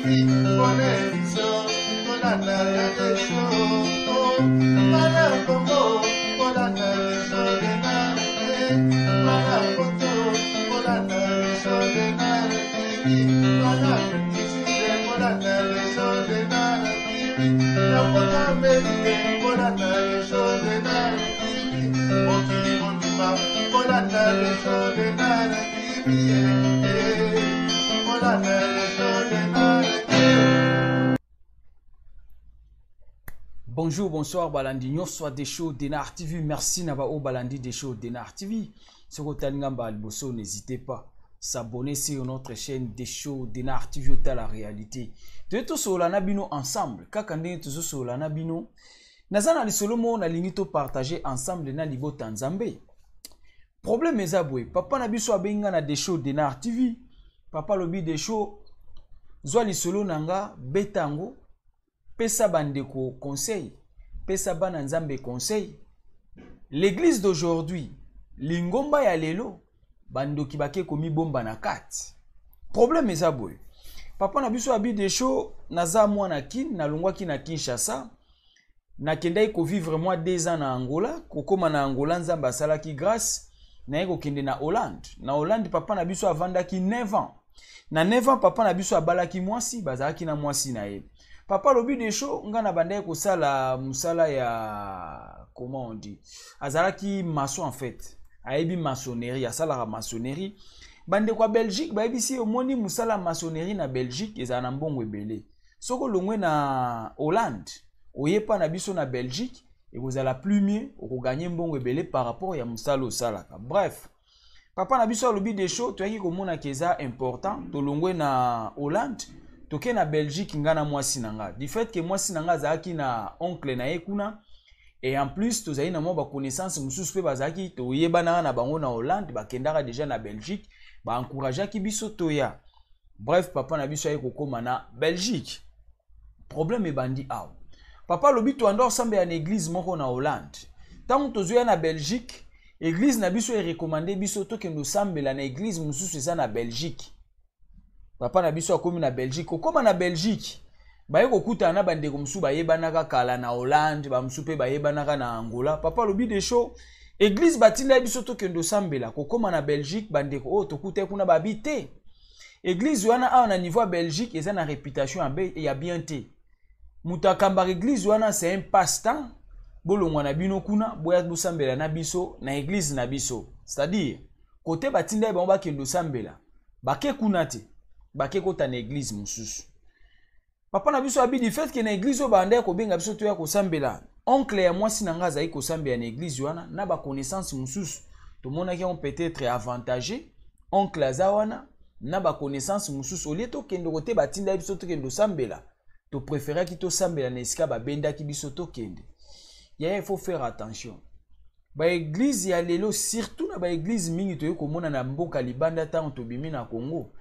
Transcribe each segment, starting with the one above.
TV mpona emission kolanda ya Desho bana Congo kolanda Desho Denard bana Poto kolanda Desho Denard TV bana Afrique du Sud kolanda Desho Denard TV na poto Amerique kolanda Desho Denard TV mokili mobimba kolanda Desho Denard TV kolanda Desho Denard. Bonjour, bonsoir, balandi nyonso ya Desho Denard TV. Merci na ba oyo balandi Desho Denard TV. Soki otali nga mbala liboso, n'hésitez pas s'abonner sur notre chaîne Desho Denard TV, otala réalité. Toye tosolola na bino ensemble, kaka ndenge tozosolola na bino. Naza na lisolo moko nalingi topartage ensemble na libota Nzambe. Problème eza boye, papa na biso abengi nga na Desho Denard TV. Papa alobi Desho, zwa lisolo na nga, beta yango, pesa bandeko conseil, pesa bana Nzambe conseil. L'église d'aujourd'hui, lingomba ya lelo, bandoki bake komibomba na kati. Problème eza boye, papa na biso abi Desho, naza mwana Kin, nalongwaki na Kinshasa, nakendaki kovivre mwa 2 ans na Angola. Kokóma na Angola, Nzambe asalaki grâce, naye kokende na Hollande. Na Hollande, papa na biso avandaki 9 ans. Na 9 ans, papa na biso abalaki mwasi, bazalaki na mwasi na ye. Papa alobi Desho, nga na bandaki kosala mosala ya, comment on dit, azalaki maçon en fait, ayebi maçonnerie, asalaka maçonnerie. Bandeko ya Belgique bayebisi ye, omoni mosala ya maçonnerie na Belgique ezala na mbongo ebele. Soki olongwe na Hollande oyepa na biso na Belgique, ekozala plus mieux, okoganye mbongo ebele par rapport ya mosala osalaka. Bref, papa na biso alobi Desho, toyaki komona ke eza important tolongwe na Hollande toke na Belgique, nga na mwasi na nga. Du fait que mwasi na nga azalaki na oncle na ye kuna, et en plus tozali na mwa baconnaissance mosusu mpe bazalaki toyebanaka na bango na Hollande, bakendaka déjà na Belgique, baencourageaki biso toya. Bref, papa na biso aye kokóma na Belgique. Problème ebandi awa. Papa alobi toanda osambela na église moko na Hollande. Ntango tozoya na Belgique, église na biso erekomande biso tokende osambela na église mosusu eza na Belgique. Papa na biso akomi na Belgique. Kokóma na Belgique, baye kokutana na bandeko mosusu bayebanaka kala na Hollande, bamosusu mpe bayebanaka na Angola. Papa alobi Desho, église batindaki biso tokende osambela. Kokóma na Belgique, bandeko oyo tokutaki kuna babi te, église wana awa na niveau ya Belgique eza na réputation ya bien te. Moto akambaka église wana, c'est un passe-temps. Bolongwa na bino kuna, boya bosambela na biso na église na biso. C'est-à-dire kote batindaki bango bakende osambela, bake kuna te, bake kota na église mosusu. Papa na biso abi, du fait que na église oyo bandaki kobenga biso toya kosambela, oncle ya mwasi na nga azali kosambela na église wana na baconnaissance mosusu, tomonaki yango peut-être avantagé. Oncle aza wana na baconnaissance mosusu, olie tokende kote batindaki biso tokende osambela, topréféraki tosambela na esika babendaki biso tokende. Yaya, il faut faire attention. Baeglize ya lelo, surtout na baeglize mingi toyei komona na mboka libanda, ntango tobimi na Congo,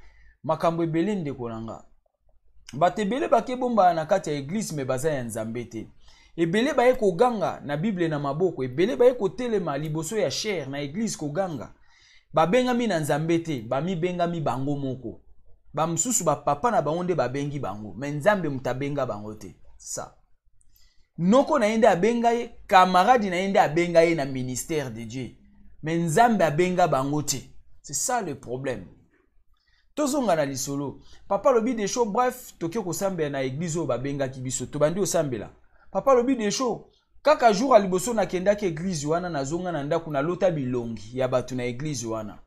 makambo ebele ndeko na nga. Bato ebele bakebombana na kati ya eglize, me baza ya Nzambe te. Ebele baye koganga na Bible na maboko, ebele baye kotelema liboso ya chaire na eglize koganga, babengami na Nzambe te, bamibengami bango moko. Bamosusu bapapa na bango nde babengi bango, me Nzambe moto abenga bango te. Sa noko na ye nde abenga ye, camarade na ye nde abenga ye na ministère de Dieu, me Nzambe abenga bango te. C'est ça le problème. Tozonga na lisolo. Papa alobi Desho, bref, toke kosambela na eglize oyo babengaki biso. Tobandi kosambela. Papa alobi Desho, kaka jour ya liboso nakendaki eglize wana, nazonga na ndako, nalota bilongi ya bato na eglize wana.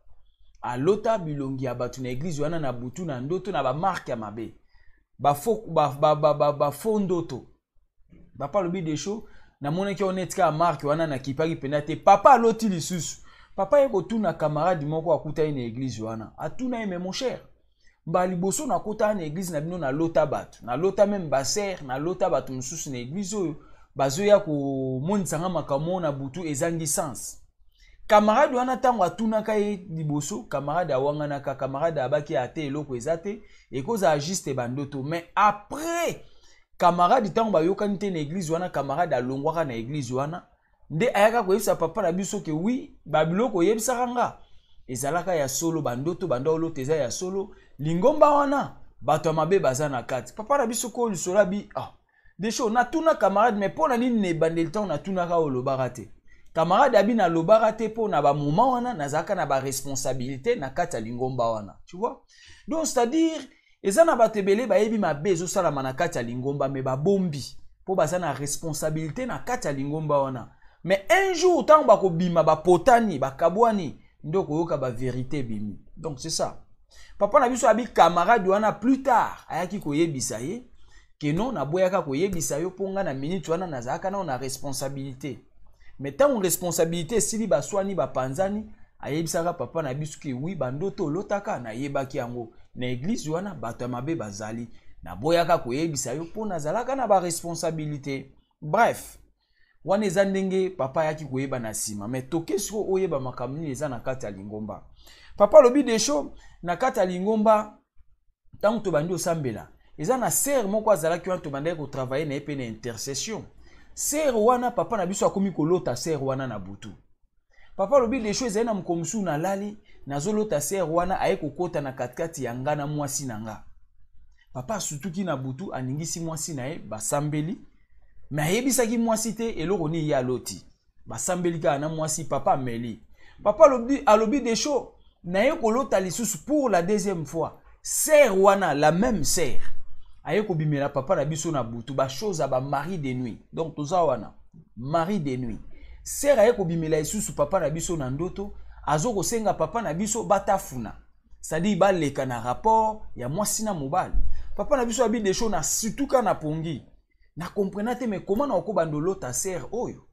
Alota bilongi ya bato na eglize wana na butu na ndoto, na bamarke ya mabe, bafo ba, ba, ba, ba, ba, ndoto. Papa alobi Desho, namonaki yango neti kaka marke wana, nakipaki mpenza te. Papa aloti lisusu. Papa ye kotuna camarade moko akutaki na eglize wana, atuna ye: "Mais mon cher, mbala liboso nakotaka na eglize na bino, nalota bato, nalota même basere, nalota bato mosusu na eglize oyo bazoya komonisanga makambo na butu ezangi sens." Camarade wana, ntango atunaka ye liboso, camarade awanganaka. Camarade abaki ate eloko eza te, ekozala juste bandoto. Mais après, camarade, ntango bayokani te na eglize wana, camarade alongwaka na eglize wana, nde ayaka koyebisa papa na biso ke oui, babiloko oyebisaka nga ezalaka ya solo, bandoto banda olota eza ya solo, lingomba wana Bato ya mabe baza na kati. Papa na biso ko lisolo abi ah Desho natuna camarade, mais mpo na nini na ebandeli ntango natunaka olobaka te? Camarade abi nalobaka te mpo na bamoment wana nazalaka na baresponsabilité na kati ya lingomba wana, tu vois. Donc c'est-à-dire eza na bato ebele bayebi mabe ezosalama na kati ya lingomba, mais babombi mpo baza na responsabilité na kati ya lingomba wana. Mais un jour ntango bakobima, bapotani, bakabwani, nde okoyoka baverité ebimi. Donc c'est ça. Papa na biso abi camarade wana plus tard ayaki koyebisa ye ke non, naboyaka koyebisa yo mpo nga na minute wana nazalaka nao na responsabilité. Mais ntango responsabilité esili, baswani, bapanzani, ayebisaka papa na biso ke oui, bandoto olotaka nayebaki yango, na église wana bato ya mabe bazali, naboyaka koyebisa yo mpo nazalaka na baresponsabilité. Bref, wana eza ndenge papa ayaki koyeba na nsima. Mais toke sikoyo oyeba makambo nini eza na kati ya lingomba. Papa alobi Desho, na kati ya lingomba ntango tobandi osambela, eza na sere moko azalaki wana, tobandaki kotravaille na ye mpe na intercession. Sere wana, papa na biso akomi kolota sere wana na butu. Papa alobi Desho, ezali na mokolo mosusu nalali, nazolota sere wana aye kokota na katikati ya nga na mwasi na nga. Papa asutuki na butu, aningisi mwasi na ye, basambeli, me ayebisaki mwasi te eloko nini ye aloti. Basambeli kaka na mwasi, papa ameli. Papa alobi Desho, naye kolota lisusu pour la deuxième fois, sere wana, la même sere aye kobimela papa na biso na butu, bachose ya bamari de nuit. Donc toza wana mari de nuit, sere aye kobimela lisusu papa na biso na ndoto, azokosenga papa na biso batafuna, c'est-à-dire baleka na rapport ya mwasi na mobali. Papa na biso abi Desho, na sutuka na pongi, na comprena te, mais comment na okobanda olota sere oyo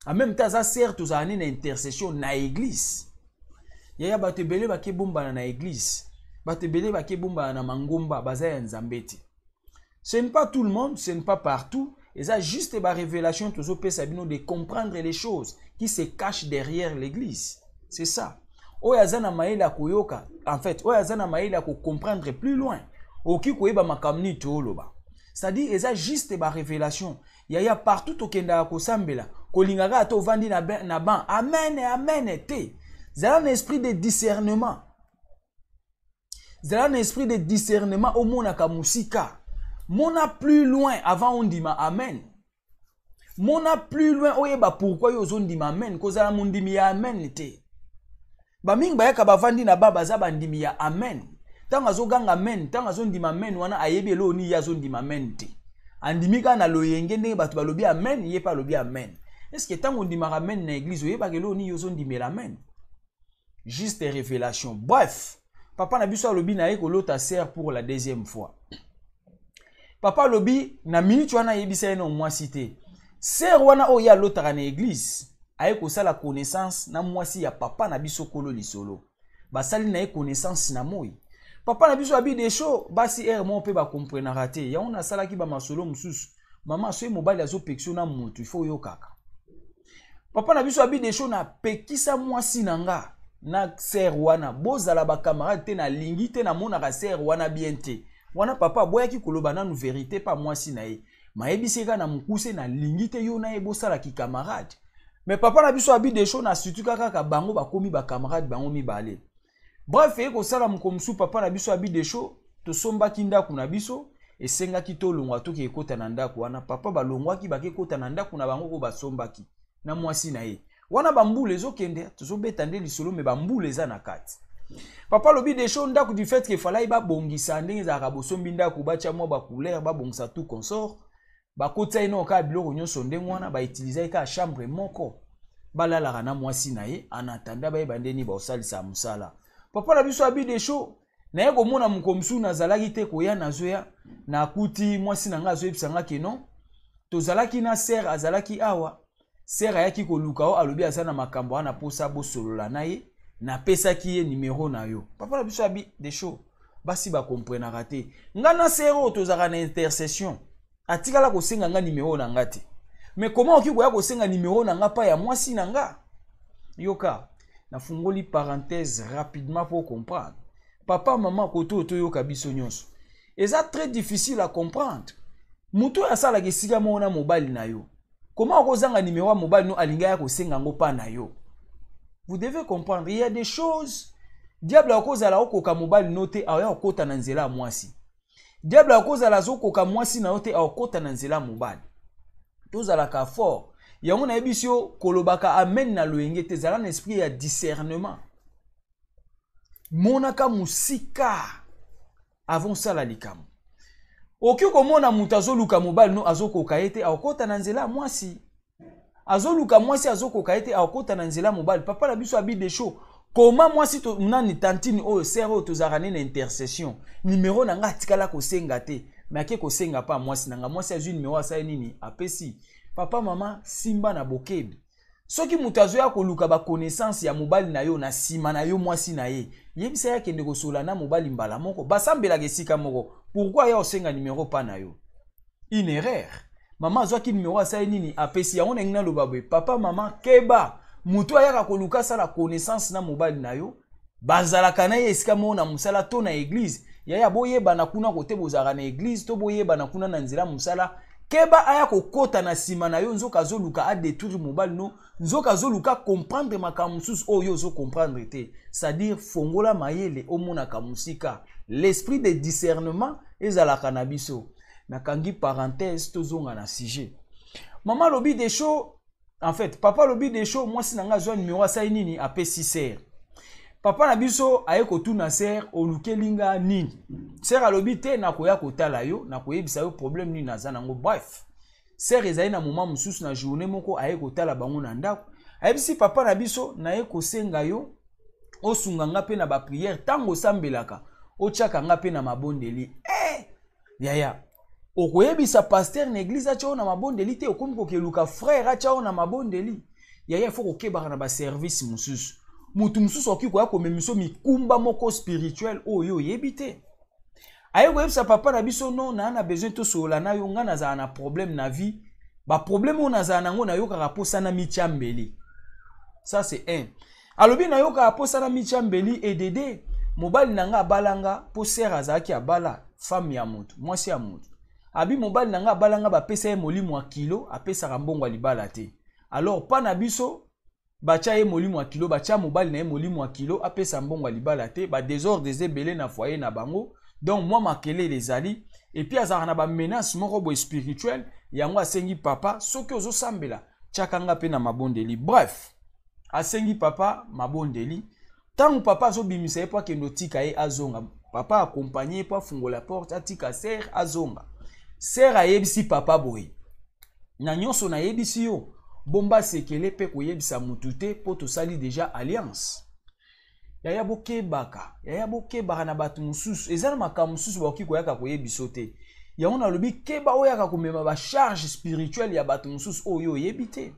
en même temps aza sere tozala nini na intercession na église? Yaya, bato ebele bakebombana na église, bato ebele bakebombana na mangomba, baza ya Nzambe te. Ce n'est pas tout le monde, ce n'est pas partout, eza juste barévélation tozopesa bino de comprendre les choses qui se cachent derrière l'église. C'est ça. Oyo aza na mayele ya koyoka, en fait oyo aza na mayele ya kocomprendre plus loin, okoki koyeba makambo nini tooloba. C'est-à-dire eza juste barévélation. Yaya, partout tokendaka kosambela, kolingaka ata ovandi na ban amen amen te. Zala na esprit de discernement, zala na esprit de discernement, omonaka mosika, mona plus loin avant ondima amen. Mona plus loin, oyeba pourquoi yo ozondima amen. Kozala mondimi ya amen te. Bamingi bayaka bavandi na ba baza bandimi ya amen. Ntango azoganga amen, ntango azondima amen wana, ayebi eloko nini ye azondima amen te. Andimi kaka na loyenge, ndenge bato balobi amen, ye mpe alobi amen. Est-ce ntango ondimaka amen na église, oyebaka eloko nini yo ozondimela amen? Juste révélation. Bref, papa na biso alobi na ye kolota sere pour la deuxième fois. Papa alobi na minute wana ayebisa ye na mwasi te, sere wana oyo ye alotaka na église aye kosala connaissance na mwasi ya papa na biso kolo lisolo. Basali na ye connaissance na moi. Papa na biso abi Desho, basi ere moko mpe bakomprenaka te. Yango nasalaki bamasolo mosusu. Mama, soki mobali azopekisa yo na motu, ifo oyokaka. Papa na biso abi Desho, napekisa mwasi na nga na sere wana bozala bacamarade te, nalingi te, namonaka sere wana bien te. Wana papa aboyaki koloba nanu verité pa mwasi na ye, mayebisi ye kaka na mokuse, nalingi te yo na ye bosalaki camarade. Mais papa na biso abi Desho, na sutuka kaka, bango bakomi bacamarade bango mibale. Bref, eye kosala mokolo mosusu, papa na biso abi Desho, tosombaki ndako na biso, esengaki tolongwa, toke ekota na ndako wana. Papa balongwaki, bake kota na ndako na bango oyo basombaki na mwasi na ye wana. Bambula ezokende, tozobeta nde lisolo, me bambula eza na kati. Papa alobi Desho, ndako du fait ke falai babongisa ndenge ezalaka, bosombi ndako, batya mwa bacouleur, babongisa tout consort, bakotia ye noko kaka biloko nyonso ndenge wana, bautilisaki kaka chambre moko, balalaka na mwasi na ye en attendant bayeba ndeni baosalisa mosala. Papa na biso abi Desho, naye komona mokolo mosusu nazalaki te koya, nazoya, nakuti mwasi na ngai azoyebisa nga ke non, tozalaki na sere azalaki awa, sere ayaki koluka o, alobi aza na makambo wana mposa bosolola na ye, napesaki ye nimero na yo. Papa na biso abi Desho, basi bakomprenaka te, nga na sere oyo tozalaka na intercession, atikala kosenga nga nimero na nga te, mais comment okoki koya kosenga nimero na nga pa ya mwasi na nga? Yoka, nafungoli parenthèse rapidement pour comprendre. Papa, mama, koto oyo toyoka biso nyonso, eza très difficile à comprendre. Moto oyo asalaka esika moko na mobali na yo, comment okozanga nimero ya mobali no alingi aya kosenga yango mpa na yo? Vous devez comprendre, il y a des choses, diable akozala okoka mobali no te, aya kokota na nzela ya mwasi. Diable akozala azokoka mwasi na yo te, akokota na nzela mobali. Tozalaka fort. Yango nayebisi yo, kolobaka amen na loyenge te, zala na esprit ya discernement. Monaka mosika avant osala likambo. Okoki komona moto azoluka mobali no azokoka ye te, akokota na nzela ya mwasi. Azoluka mwasi azokoka ye te, akokota na nzela mobali. Papa na biso abi Desho, koma mwasi to, nani tantine oyo sœur oyo tozalaka ne na intercession, numero na nga atikala kosenga te, mais ake kosenga pa mwasi na nga. Mwasi azwi numero, asali nini? Apesi. Papa mama, simba na bokebi. Soki moto azoya koluka ba connaissance ya mobali na yo na nsima na yo mwasi na ye, yebisa ye akende kosola na mobali mbala moko, basambelaka esika moko. Pourquoi aya osenga numero pa na yo? Une erreur. Mama azwaki numero, asali nini? Apesi. Yango ndenge naloba boye, papa mama, keba. Moto ayaka koluka asala connaissance na mobali na yo, bazalaka na ye esika moko na mosala to na église. Yaya, boyebana kuna kote bozalaka na église to boyebana kuna na nzela mosala. Keba aya kokota na nsima na yo, nzoka azoluka adétruire mobali no, nzoka azoluka comprendre makambo mosusu oyo ozo comprendre te. C'est-à-dire fongola mayele, omonaka mosika. L'esprit de discernement ezalaka na biso. Nakangi parenthèse, tozonga na sujet. Mama alobi Desho, en fait papa alobi Desho, mwasi na nga azwa numero, asali nini? Apesi sœur. Papa na biso aye kotuna sœur: olukeli nga nini? Sœur alobi te, nakoya kotala yo, nakoyebisa yo problème nini naza nango. Bref, sœur ezali na moment mosusu, na journée moko, aye kotala bango na ndako. Ayebisi papa na biso: naye kosenga yo osunga nga mpe na baprière, ntango osambelaka otiaka nga mpe na mabondeli. Eh, yaya, okoyebisa pasteur na église atya oyo na mabondeli te, okomi kokeluka frère atya oyo na mabondeli. Yaya, faut kokebaka na baservice mosusu. Motu mosusu akoki koya komemiso mikumba moko spirituel oyo oyebi te. Aye koyebisa papa na biso: non, naa na besoin tosolola na yo, nga nazala na problème na vie, baproblème oyo nazala nango, nayokaka mposa na mitya mbeli. Ça c'est un. Alobi: nayokaka mposa na mitya mbeli. Edede mobali na nga abalanga, mpo sœur azalaki abala femme ya motu, mwasi ya motu. Abi mobali na nga abalanga, bapesa ye molimo ya kilo, apesaka mbongo ya libala te. Alors mpa na biso batya ye molimo ya kilo, batya mobali na ye molimo ya kilo, apesa mbongo ya libala te. Badésordre eza ebele na foyer na bango, donc mwa makelele ezali. Et puis azalaka na bamenace moko boye spirituel. Yango asengi papa, soki ozosambela, tiaka nga mpe na mabondeli. Bref, asengi papa mabondeli. Ntango papa azobimisa ye mpo akende otika ye azonga, papa akompagne ye mpo afungola porte, atika sœur azonga. Sœur ayebisi papa boye: na nyonso nayebisi yo, bomba sekele mpe koyebisa mutu te, mpo tosali déjà alliance. Yaya, bokebaka. Yaya, bokebaka na bato mosusu. Eza na makambo mosusu bakoki koyaka koyebiso te. Yango nalobi, keba oyaka komema bacharge spirituelle ya bato mosusu oyo oyebi te.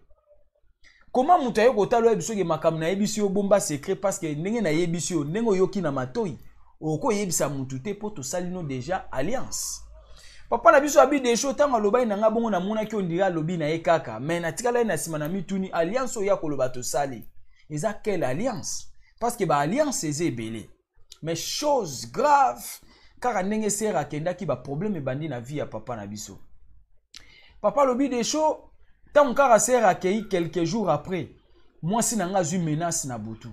Koma moto aye kotala, oyebi soki makambo nayebisi yo, bomba secret, parce que ndenge nayebisi yo, ndenge oyoki na matoi, okoyebisa motu te, mpo tosali no déjà alliance. Papa na biso abi Desho, ntango alobaki na nga bongo, namonaki ondire alobi na ye kaka, mais natikala ye na nsima na mituni: alliance oyo ya koloba tosali eza quelle alliance? Parce que baalliance eza ebele. Mais chose grave, kaka ndenge sœur akendaki, baproblème ebandi na vie ya papa na biso. Papa alobi Desho, ntango kaka sœur akei, quelques jours après, mwasi na nga azwi menace na butu.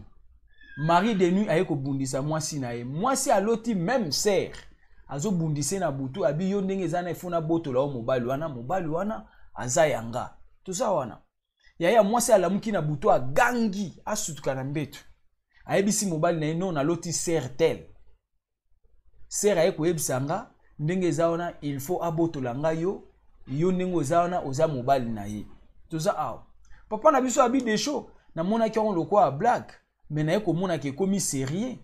Mari de nuit aye kobundisa mwasi na ye. Mwasi aloti même sœur azobundisa ye na butu. Abi: yo ndenge eza na efo nabotola yo mobali wana, mobali wana aza yanga. Toza wana, yaya. Mwasi alamuki na butu, agangi, asutuka na mbeto, ayebisi mobali na ye: non, naloti sœur tel, sœur aye koyebisa nga ndenge eza wana, il faut abotola ngai yo, yo ndenge oza wana, oza mobali na ye. Toza awa. Papa na biso abi Desho, namonaki yango lokola blague, mais naye komonaka ekomi sérieux.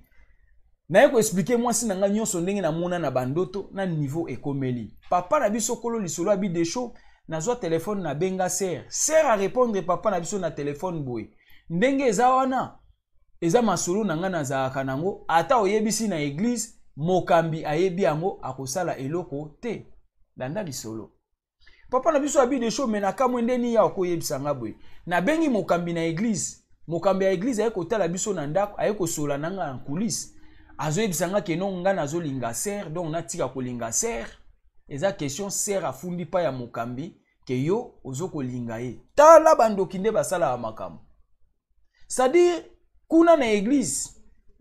Naye koexpliquer mwasi na ngai nyonso ndenge namona na bandoto na niveau ekomeli. Papa na biso kolo lisolo abi Desho, nazwa telefone, nabenga sœur. Sœur arépondre papa na biso na telefone boye: ndenge eza wana, eza masolo na ngai nazalaka nango, ata oyebisi na église, mokambi ayebi yango, akosala eloko te. Landa lisolo. Papa na biso abi Desho, mais nakamwe ndeni ya okoyebisa nga boye. Nabengi mokambi na église. Mokambi ya église aye kotala biso na ndako, aye kosola na nga na coulisse, azoyebisa nga que non, nga nazolinga sœur, donc natika kolinga sœur. Eza question sœur afundi pa ya mokambi que yo ozokolinga ye. Tala bandoki nde basalaka makambo. C'est-à-dire kuna na église,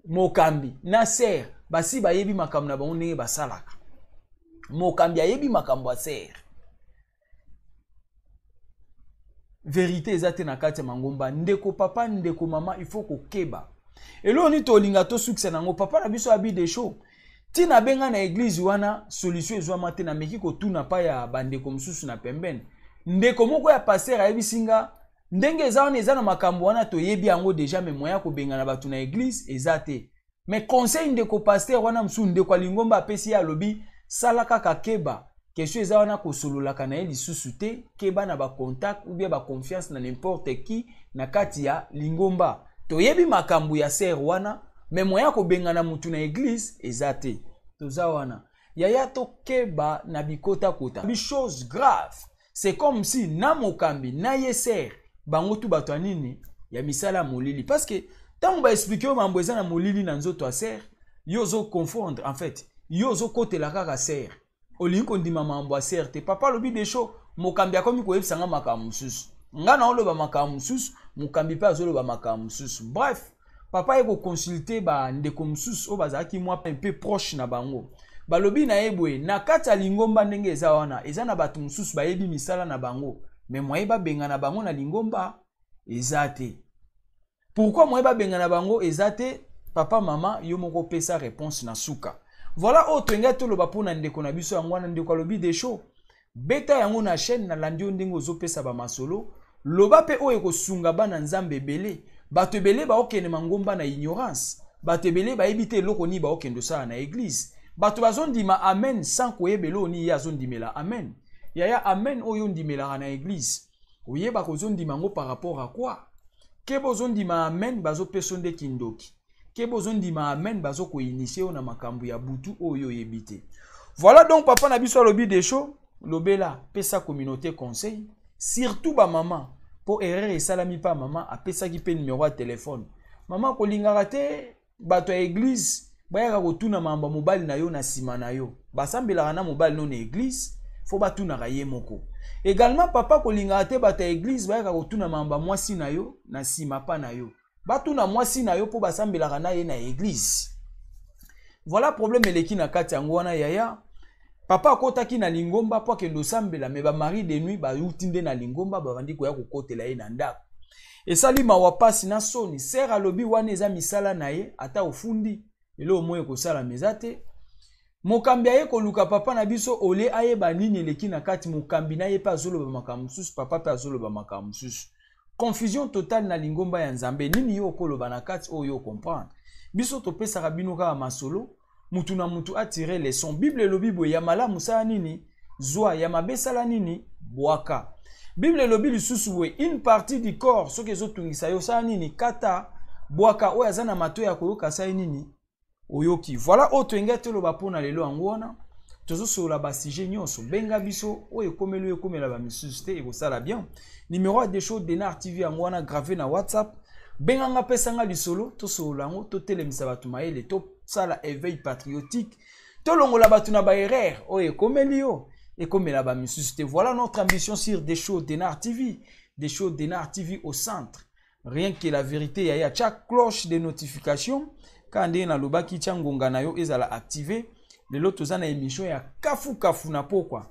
mokambi na sœur basi bayebi makambo na bango ndenge basalaka. Mokambi ayebi makambo ya sere. Verite eza te na kati ya mangomba. Ndeko papa, ndeko mama, il faut kokeba. Eloko nini tolinga tosukisa nango? Papa na biso abi de show ntina abenga na eglize wana, solution ezwama te. Nameki kotuna pa ya bandeko mosusu na pembeni. Ndeko moko ya pasteur ayebisi nga ndenge eza wana, eza na makambo wana toyebi yango deja, me moyen ya kobengana bato na eglize eza te. Me conseil ndeko pasteur wana mosusu, ndeko ya lingomba apesi ye, alobi sala kaka keba, question eza wana kosololaka na ye lisusu te, keba na bacontact ou bien baconfiance na n'importe qui na kati ya lingomba. Toyebi makambo ya ser wana, me moyen ya kobengana mutu na eglize eza te. Toza wana yaya, tokeba na bikotakota, bi chose grave. C'est comme si na mokambi na ye ser bango tu bato ya nini ya misala ya molili, parce que ntango baexplike yo mambo eza na molili na nzoto ya ser, yo ozoconfondre en fait, yo ozokotela kaka ser, olingi kondima mambo ya ser te. Papa alobi desho, mokambi akomi koyebisa nga makambo mosusu, nga na oloba makambo mosusu, mokambi mpe azoloba makambo mosusu. Bref, papa ye koconsulte bandeko mosusu oyo bazalaki mwa mpe proche na bango, balobi na ye boye, na kati ya lingomba ndenge eza wana, eza na bato mosusu bayebi misala na bango, me moye babengana bango na lingomba eza te. Pourquoi moye babengana bango eza te? Papa, mama, yo moko opesa réponse na suka. Voilà oyo toyengai toloba mpona ndeko na biso yango wana. Ndeko alobi desho, beta yango na chaîne, nalandi yo ndenge ozopesa bamasolo, loba mpe oyo ekosunga bana Nzambe ebele. Bato ebele baokende mangomba na ignorance, bato ebele bayebi te eloko nini baokende osala na eglize. Bato bazondima amen sans koyeba eloko nini ye azondimela amen. Yaya, amen oyo ondimelaka na eglize, oyebaka ozondima yango par rapport à quoi? Keba, ozondima amen, bazopesa nde kindoki. Keba, ozondima amen, bazokoinitie yo na makambo ya butu oyo oyebi te. Voilà donc papa na biso alobi desho, lobela, pesa communauté conseil, surtout bamama, mpo erreur esalami mpa mama. Apesaki mpe numero ya telefone. Mama, kolingaka te bato ya eglize bayaka kotuna mambo ya mobali na yo na nsima na yo. Basambelaka na mobali no na eglize, fo batunaka ye moko. Également papa, kolingaka te bato ya eglize bayaka kotuna mambo ya mwasi na yo na nsima pa na yo. Batuna mwasi na yo mpo basambelaka na ye na eglize. Voilà problème eleki na kati yango wana yaya. Papa akotaki na lingomba mpo akende osambela, me bamari de nuit bauti nde na lingomba, babandi koya kokotela ye na ndako. Esali mawa, pasi na soni. Ser alobi wana eza misala na ye, ata ofundi eloko moko ekosalama eza te. Mokambi aye koluka papa na biso, olie ayeba nini eleki na kati. Mokambi na ye mpe azoloba makambo mosusu, papa mpe azoloba makambo mosusu. Confusion totale na lingomba ya Nzambe. Nini yo okoloba na kati oyo ocomprendre? Biso topesaka bino kaka masolo, mutu na mutu atire leçon. Bible elobi boye, ya malamu sala nini? Zwa, ya mabe sala nini? Bwaka. Bible elobi lisusu boye, une partie du corps soki ezotungisa yo, sala nini? Kata, bwaka. Oyo aza na matoi ya koyoka, sala nini? Oyoki. Voilà oyo toyengai toloba mpona lelo yango wana. Tozosolola basujet nyonso. Benga biso, oyo ekomeli oyo ekomela bamisusu te, ekosala bien. Numero ya Desho Denar TV yango wana, grave na WhatsApp. Benganga, pesanga lisolo, tosolola yango, totelemisa bato mayele, tosala éveil patriotique, tolongola bato na baerreur. Oyo ekomeli yo, ekomela bamisusu te. Voilà notre ambition sur Desho Denar TV. Desho Denar TV au centre, rien que la vérité yaya. Tia cloche de notification kaka ndenge nalobaki, tia ngonga na yo ezala active. Lelo toza na émission ya kafu kafu na pokwa,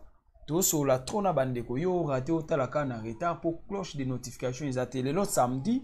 tosolola trop na bandeko. Yo rate, otala kaka na retard mpo cloche de notification eza te. Lelo samedi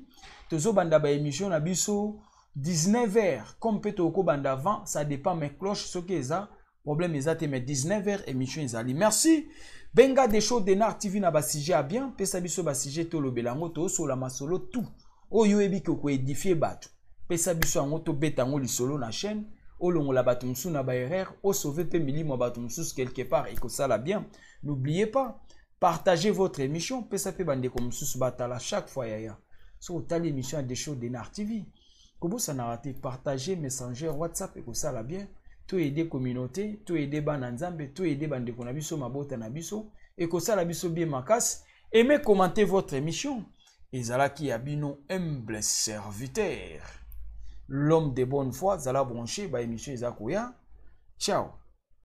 tozobanda baémission na biso 19h, comme mpe tokobanda avant, ça dépend, mais cloche soki eza, problème eza te, mais 19h émission ezali. Merci. Benga Desho Denar TV na basujet ya bien, pesa biso basujet tolobela yango, tosola masolo tout oyo oyebi ke koédifie bato. Pesa biso yango, tobeta yango lisolo na chaîne, olongola bato mosusu na baerreur, osauve mpe milimo ya bato mosusu quelque part, ekosala bien. N'oubliez pas, partagez votre émission, pesa mpe bandeko mosusu batala. Chaque fois yaya, soki otali émission ya Desho Denar TV, kobosanaka te partager Messenger, WhatsApp, ekosala bien. Toyede communauté, toyede bana Nzambe, toyede bandeko na biso, mabota na biso, ekosala biso bien makasi. Aimez, commentez votre émission. Ezalaki ya bino humble serviteur, l'homme de bonne foi. Zala branché, baémission eza koya. Ciao.